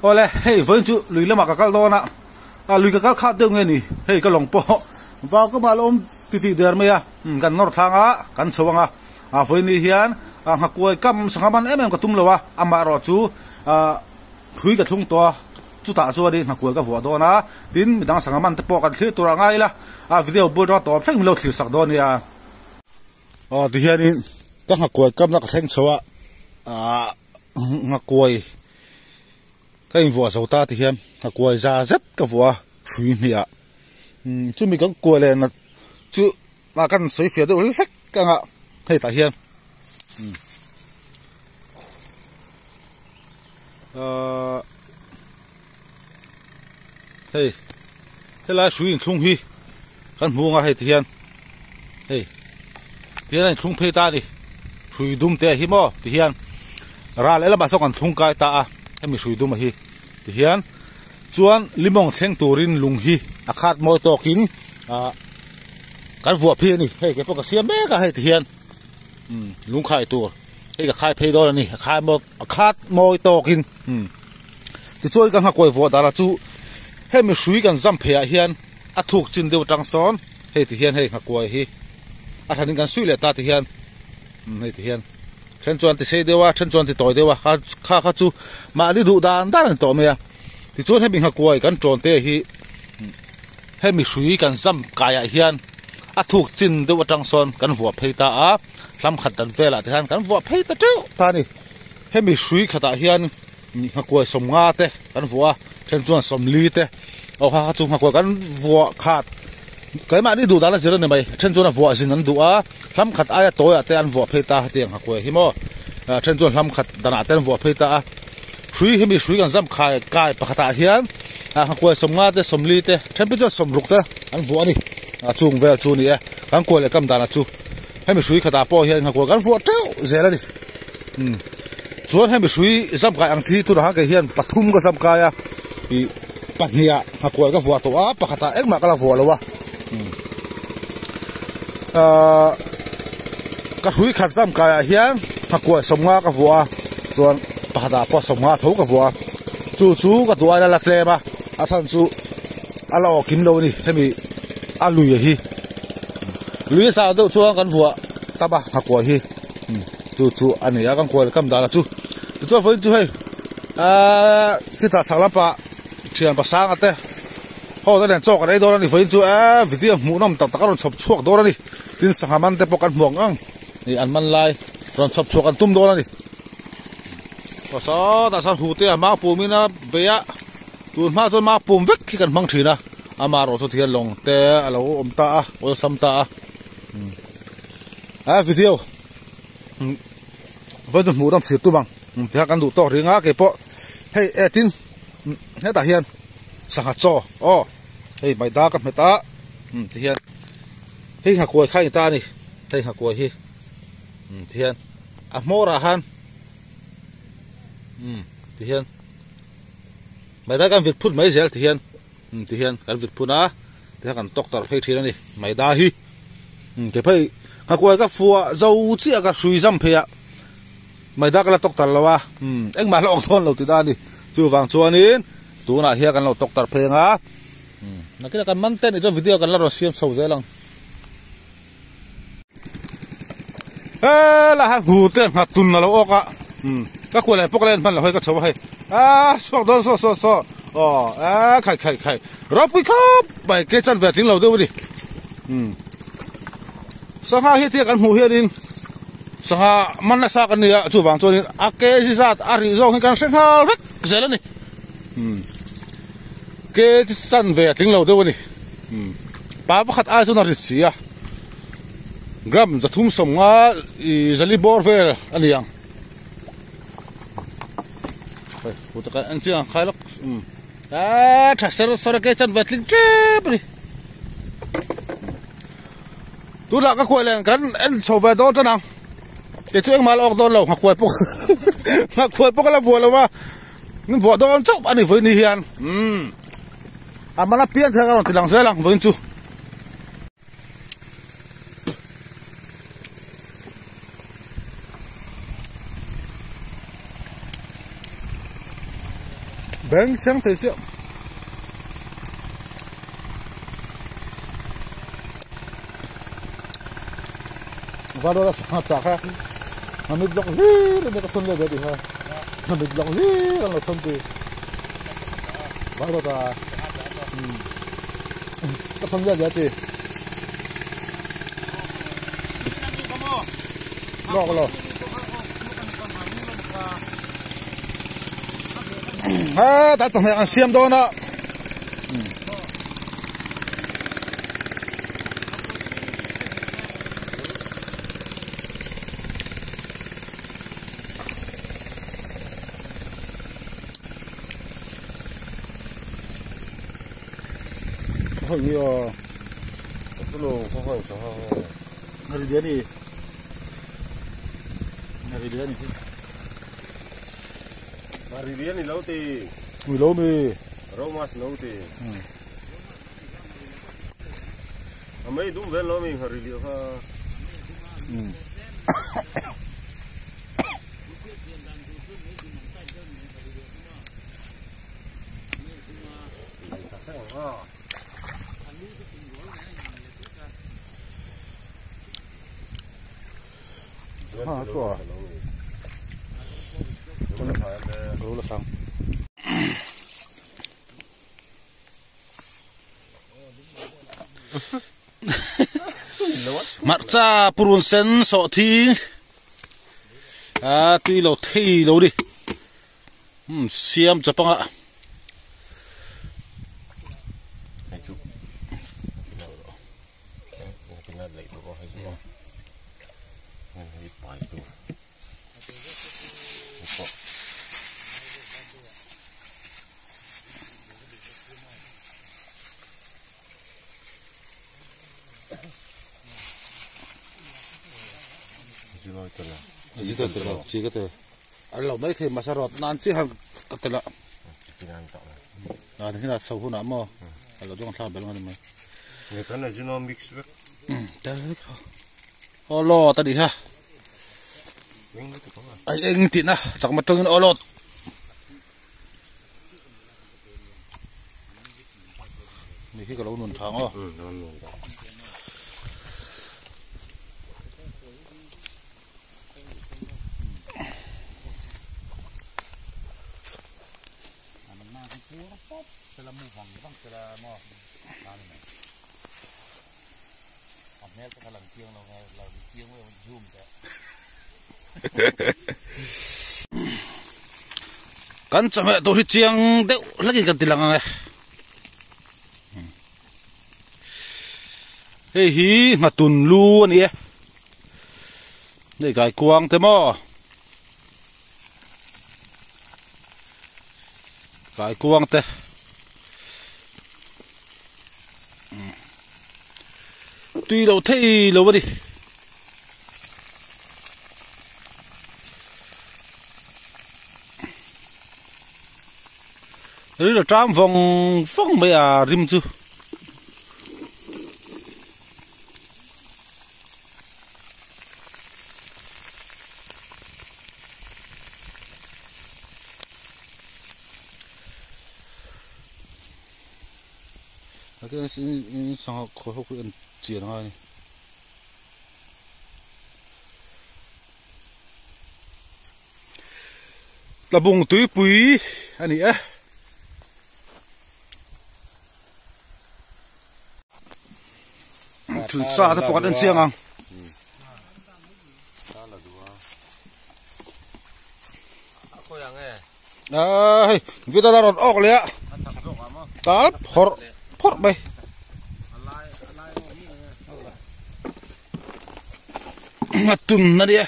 Awle hei vawiin chu lui lamah ka kal dawn a, a lui ka kal khat deuh nge ni hei ka lawng pawh vau ka mah la awm titih der mai a, kan nawr thlang a kan chho ang a, a vawiin ni hian a nghakuai kam sangha man em em ka tum lo a, amaherawh chu ah hrui ka thlung tawh a, chutah chuanin nghakuai ka vuah dawn a, tin midang sangha man te pawh kan thlir tur a ngai ila, a video bul atanga tawp thleng min lo thlir sak dawn nia. Aw tihianin ka nghakuai kamna ka thleng chho a, ah nghakuai. Ka invuah zo ta ti hian a kuai za zet ka vuah a hrui hnih ah chumi kan kuai leh nat chu ah kan sawi fiah deuh hlek ang a hei tah hian ahh hei helai hrui inthlung hi kan hmu ang a hei ti hian hei tihian a inthlung phei ta a ni hrui dum te hi maw ti hian ral leh lamah sawn kan thlung kai ta a hemi hrui dum a hi ti hian chuan limawng thleng turin lung hi a khat mawi tawkin ah kan vuah phei a ni hei kei pawh ka siam mek a hei ti hian umm lung khai tur hei ka khai phei dawn a ni a khai maw a khat mawi tawkin umm tichuan ka nghakuai vuah dana chu hemi hrui kan zam phei ah hian a thuk chin deuh atang sawn hei ti hian hei nghakuai hi a thanin kan suih leh ta ti hian umm hei ti hian then chuan ti sei deuh a then chuan ti tawi deuh a kha kha kha chu mahni duh dan dan a ni tawh mai a tichuan hemi nghakuai kan tawn te hi hemi hrui kan zam kaiah hian a thuk chin deuh atang sawn kan vuah phei ta a hlam khat dan velah te hian kan vuah phei ta teuh ta a ni hemi hrui khatah hian. Nghakuai sawmnga te kan vuah a then chuan sawmli te aw kha kha chu nghakuai kan vuah khat keimahni duh dan a zir a ni mai then chuan a vuah zin an duh a hlam khat aia tawiah te an vuah phei ta hetiang nghakuai hi maw then chuan hlam khat danah te an vuah phei ta a hrui hemi hrui kan zam khai kai pakhatah hian nghakuai sawmnga te sawmli te then phei chuan sawmruk te an vuah a ni a chung vel chu a ni e kan kuai leh kam danah chu hemi hrui khatah pawh hian nghakuai kan vuah teuh zel a ni. Umm chuan hemi hrui zam kai ang chi tunah khan kei hian pathum ka zam kai a ih pahnih ah nghakuai ka vuah tawh a pakhat ah engmah ka la vuah lo a ahh ka hrui khat zam kai ah hian nghakuai sawmnga ka vuah a chuan pakhat ah pawh sawmnga tho ka vuah a chu chu ka duh aia la tlem a a chhan chu a la awk kim lo a ni hemi a lui hi lui a zau deuh chuan kan vuah tam a nghakuai hi. Chu chu a ni a kan kual kam dan a chu tichuan vawiin chu hei ahh khitah chhak lampah thian pasanga te ho te nen chaw kan ei dawn a ni vawiin chu eee video hmuh nawm tak tak a rawn chhawp chhuak dawn a ni tin sangha man te pawh kan hmu ang ang ih an man lai rawn chhawp chhuak an tum dawn a ni aw sawtah sawn hu te a hmang pum in a bei a tun hma chuan hmang pum vek hi kan hmang thin a amaherawhchu chu tihian lawng te a lo awm ta a awlsam ta a. A video vawi chu hmuh ram thlir tum ang tihian kan duh tawk ring a keipawh hei e tin hetah hian sangha chaw aw hei maida ka hmet a tihian hei nghakuai kha a ni ta a ni hei nghakuai hi tihian a hmawr ah khan tihian maida kan vit phut mai zel tihian tihian kan vit phun a. Tihian kan tawk tarh phei thin a ni maida hi ke phei ka kuai ka fuah zo chiah ka hrui zam phei a maida ka la tawk tarh lo a engmah la awk dawn lo ti ta a ni chuvang chuanin tunah hian kan lo tawk tarh phei anga nakinah kan man te nih chuan video kan la rawn siam chho zel ang. Helai hian hu te nghat tun a lo awk a ka kuah leh pawk la en hman lo hei ka chho a hei aaa chhuak dawn saw saw saw aw aaa khai khai khai ropui khawp mai ke chan ve tling lo deuh a ni sangha hi tia kan hmuh hianin sangha man nasa kan ni a chuvang chuanin a ke zi zat a rih zawng hi kan hre nghal vek zel a ni ke chan ve a tling lo deuh a ni pa pakhat ai chuan a rit si a. Gram zathum sawmnga ih zali bawr vel a ni ang hei hu taka en chiang ang khai lawk umm aaa tha ser sawr a ke chan ve tling tep a ni tunah ka kuai len kan en chho ve dawn tan ang kei chu engmah la awk dawn lo nghakuai pawh nghakuai pawh ka la vuah lo va min vuah dawn chauh a ni vawiin ni hian umm a man apiang te kha ka rawn ti lang zel ang vawiin chu. Beng chheng thei chiah. Vanruala sangha chah kha a mit lawk hlir a nia ka chhawn vel ve tih kha a mit lawk hlir an lo chhawn tih Vanruata ka chhawn vel ve a ti lawk lo ha ta chawhmeh an siam dawn a. Hei a Ngari lian ni. Ngari lian ni lo ti. Ni lo mi. Romas lo ti. A mei dum vel lo mi ngari lian kha. Ha chua. Ro la sang. Marcha purun sen so thi. A tui lo thei lo đi. Siam chapanga. Lo mai thei masa rot nan chi han ka tela na hin a so hun a mo alo dong thla bel ngani mai nge kan a jino mix vek tel vek olo ta di ha ai eng ti na chak ma tangin olo mi khi ka lo nun thang o Kan chawhmeh tur hi chiang deuh hlakin kan ti lang ang e. Hei hi nghatun lu a ni e. Hei kai kuang te maw. Kai kuang te. Tui lo thei lo a ni. Ri lo tram vawng vawng mai a rim chu. Cái sangha khawi ho khi an chian ngai a ni. Tlabung tuipui a ni e. Thun sa te pawh kan en chiang ang. A hei vida la rawn awk leh a tal phawrh phawrh mai. A tun a ni e.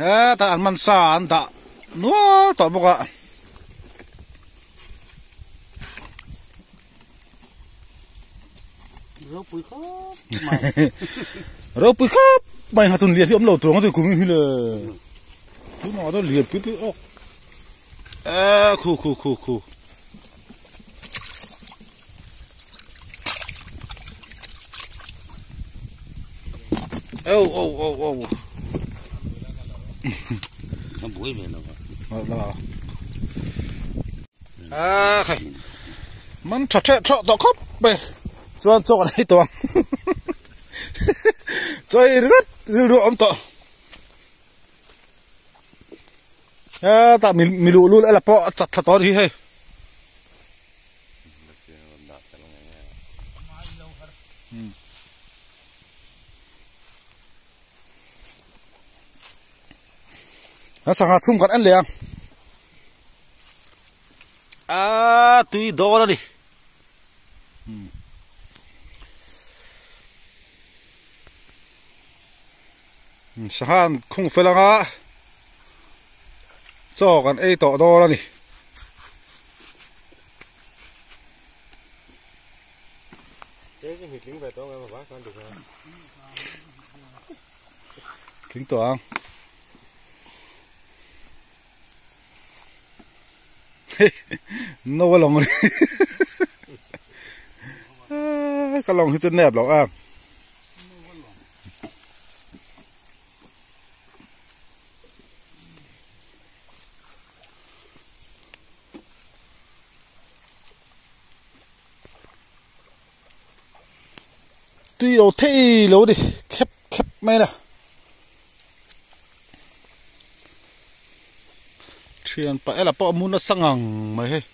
Hetah an man sa an dah nual tawh bawk a. Ropui khawp mai. Ropui khawp mai nghatun lian hi awm lo tur ang a kum hi le. Tunah chuan lian pui pui awk. Eee khu khu khu khu. Ô ô ô ô. A buai ve lo a. A khai man tha the tho to khop mai chuan chaw kan ei tawh ang chaw ei ringawt rilru a awm tawh hetah mi luh lul ela pawh a chat thla tawh a ni hi hei. A sangha chhung kan en leh ang a tui dawn a ni sangha an khung fel anga chaw kan ei tawh dawn a ni. Tling tawh ang. No a lawng ri. Ka lawng hi chu nep lo em. Tui lo thei lo ni khep khep mai a thian pah ela pawh a mu nasa ngang mai hei.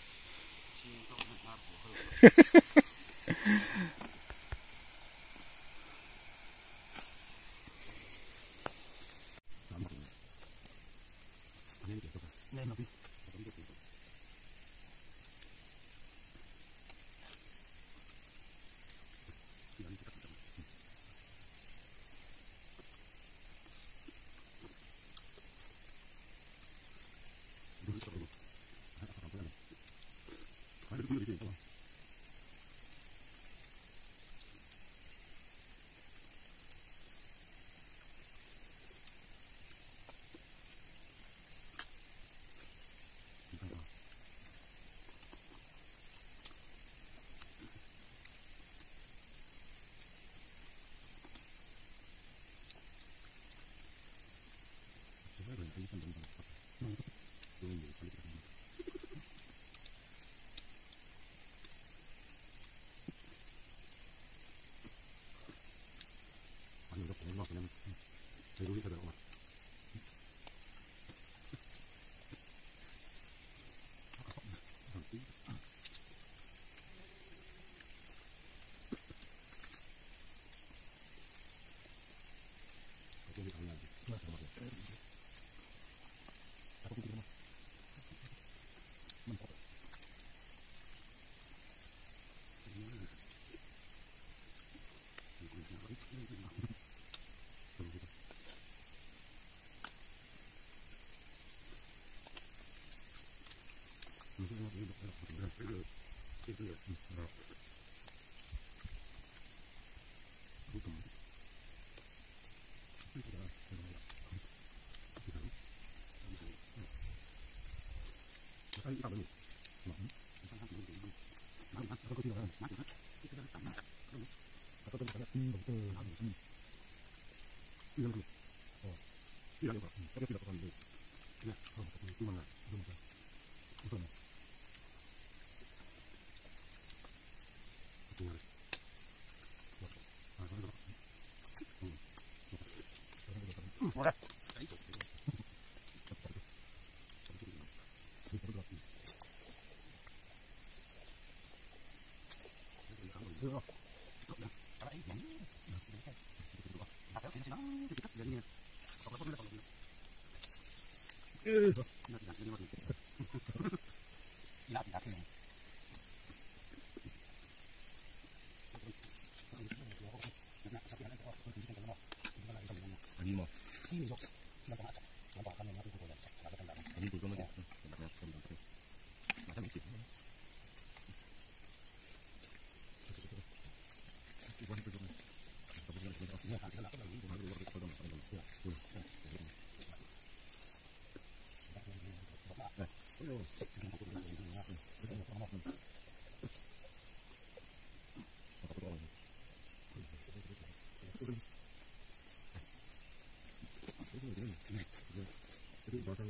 Ơ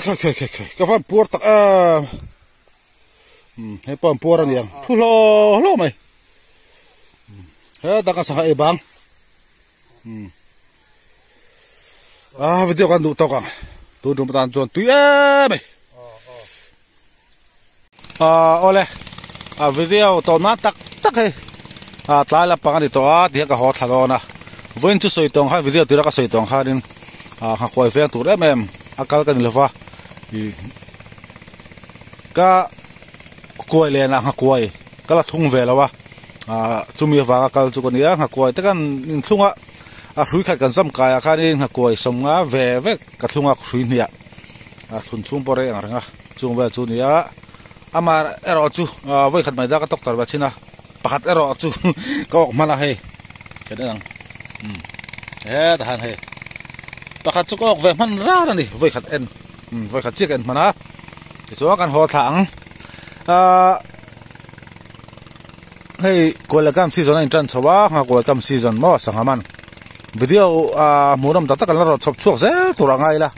khai khai khai khai ka van puar tak em he pawh an puar a niang thu hlaw hlaw mai he taka sangha ei bang a video kan duh tawk ang tun tum atan chuan tui em mai ah awle a video tawh nan tak tak hei ah tlai lampang a ni tawh a tihian ka haw thla dawn a vawiin chu sawi tawng khan video tura ka sawi tawng khanin ah nghakuai veng tur em em a kal ka ni lova ih ka kuai len ah nghakuai ka la thlung ve lo a ah chumi avanga kal chu ka ni a nghakuai te khan inthlung a a hrui khat kan zam kai ah khanin nghakuai sawmnga ve vek ka thlung a hrui hniah a thlun chhung pawh rei ang reng a chung vel chu nia amah erawh chu vawi khat mai da ka tawk tar ve thin a pakhat erawh chu ka awk hman a hei kan en ang umm hetah hian hei pakhat chu ka awk ve hman ran a ni vawi khat en umm vawi khat chiah ka en hman a tichuan kan haw thla ang ahh hei kualakam season a intan chho a nghakualakam season maw sangha man video ah hmuhnawm tak tak an la rawh chhawp chhuak zel tur a ngai ila.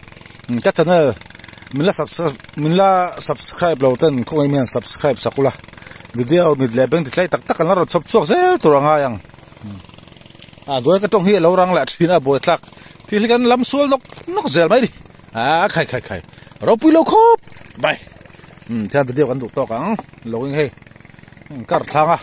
Ka channel min la subscribe min la subscribe lo ten khawngaih hian subscribe sak ula video mit leh beng ti tlai tak tak an la rawn chhawp chhuak zel tur a ngai ang a duai ka tawng hi a lo rang leh thin a buai tlak thil hi kan lam sual nawk nawk zel mai ni a khai khai khai ropui lo khawp mai thian video kan duh tawk ang lo in hei kar thlang a.